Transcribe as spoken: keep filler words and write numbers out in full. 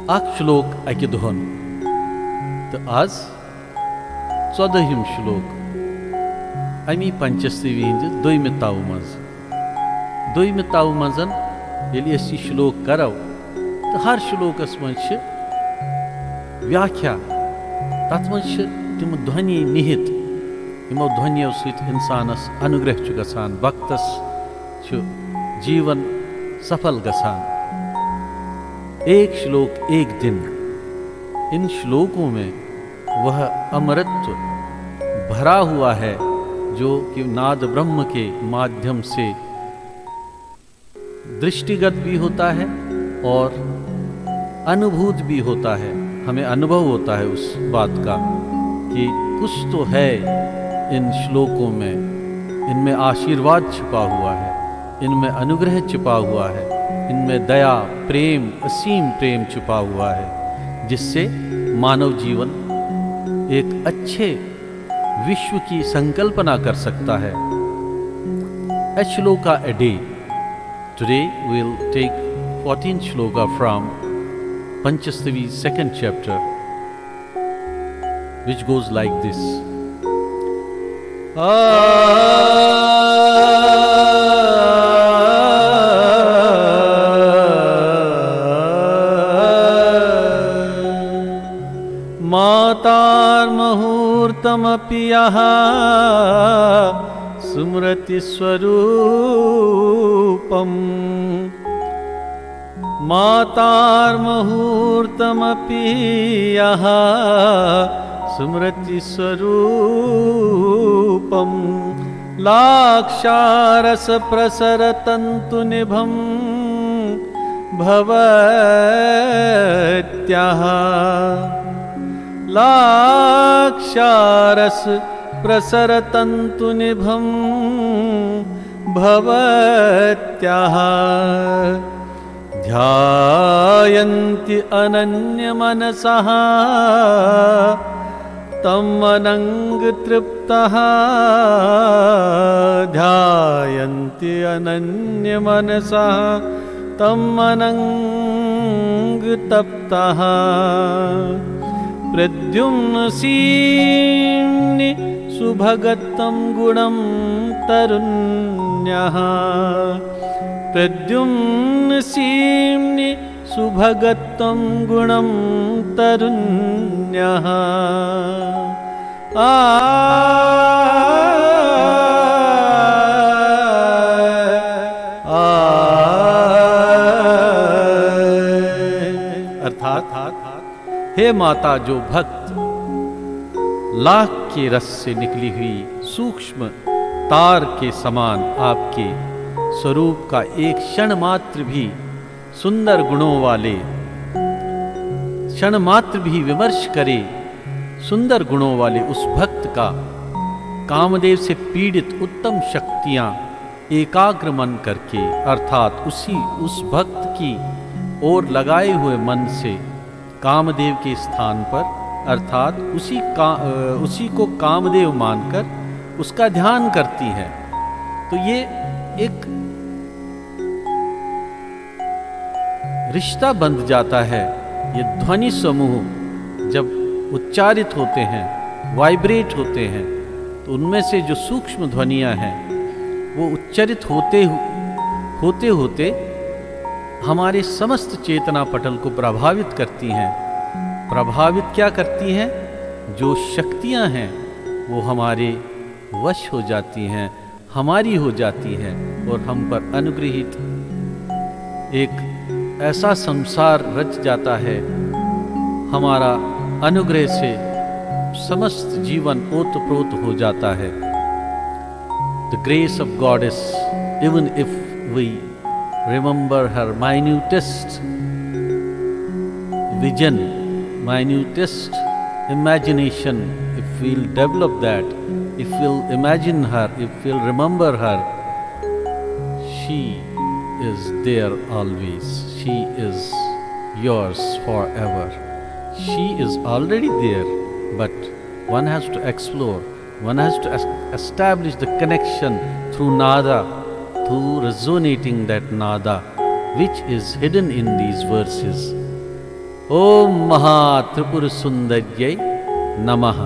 اکھ شلوک اکہِ دۄہن تہٕ از ژۄدٲہِم شلوک امی پنچستوی ہٕنٛدِ دوٚیمہِ تاوٕ منٛز۔ دوٚیمہِ تاوٕ منٛز ییٚلہِ أسۍ یہِ شلوک کرو تہٕ ہر شلوکس منٛز چھِ ویاکھیا، تتھ منٛز چھِ تِم دھونی نِہِت، یِمو دھونیو سۭتۍ انسانس انوگرہ چھُ گژھان، بھکتس چھُ جیون سفل گژھان۔ ایک شلوک ایک دن، ان شلوکوں میں وہ امرت بھرا ہوا ہے جو کہ ناد برہم کے مادھیم سے درشٹیگت بھی ہوتا ہے اور انوبھوت بھی ہوتا ہے، ہمیں انوبھو ہوتا ہے اس بات کا کہ کچھ تو ہے ان شلوکوں میں، ان میں آشیرواد چھپا ہوا ہے، ان میں انوگرہ چھپا ہوا ہے، ان میں دیا، پریم، اسیم پریم چھپا ہوا ہے، جس سے مانو جیون ایک اچھے وشو کی سنکلپنا کر سکتا ہے۔ A shloka a day. Today we'll take fourteen shloka from Panchastavi second chapter, which goes like this. मातार्मुहूर्तमपि यः स्मरति स्वरूपम्। मातार्मुहूर्तमपि यः स्मरति स्वरूपम्। लाक्षारसप्रसरतन्तुनिभं भवत्यः। लाक्षारसप्रसरतन्तुनिभं भवत्यः। ध्यायन्ति अनन्यमनसः तम् अनङ्गतृप्तः। ध्यायन्ति अनन्यमनसः तम् अनङ्गतप्तः। प्रद्युम्नसीम्नि सुभगत्वं गुणं तरुण्यः। प्रद्युम्नसीम्नि सुभगत्वं गुणं तरुण्यः। आ, आ। अर्थात, हे माता, जो भक्त लाख के रस से निकली हुई सूक्ष्म तार के समान आपके स्वरूप का एक क्षण मात्र भी सुंदर गुणों वाले, क्षण मात्र भी विमर्श करे सुंदर गुणों वाले उस भक्त का, कामदेव से पीड़ित उत्तम शक्तियां एकाग्र मन करके, अर्थात उसी, उस भक्त की ओर लगाए हुए मन से कामदेव के स्थान पर, अर्थात उसी का, अ, उसी को कामदेव मानकर उसका ध्यान करती है, तो ये एक रिश्ता बंध जाता है। ये ध्वनि समूह जब उच्चारित होते हैं, वाइब्रेट होते हैं, तो उनमें से जो सूक्ष्म ध्वनियां हैं, वो उच्चारित होते हु-, होते होते हमारे समस्त चेतना पटल को प्रभावित करती हैं। प्रभावित क्या करती हैं? जो शक्तियां हैं, वो हमारे वश हो जाती हैं, हमारी हो जाती हैं और हम पर अनुग्रहित एक ऐसा संसार रच जाता है। हमारा अनुग्रह से समस्त जीवन ओतप्रोत हो जाता है। The grace of goddess, even if we remember her minutest vision, minutest imagination, if we'll develop that, if we'll imagine her, if we'll remember her, she is there always. She is yours forever. She is already there, but one has to explore, one has to es- establish the connection through nada, through resonating that nada, which is hidden in these verses. ॐ महात्रिपुरसुन्दर्यै नमः।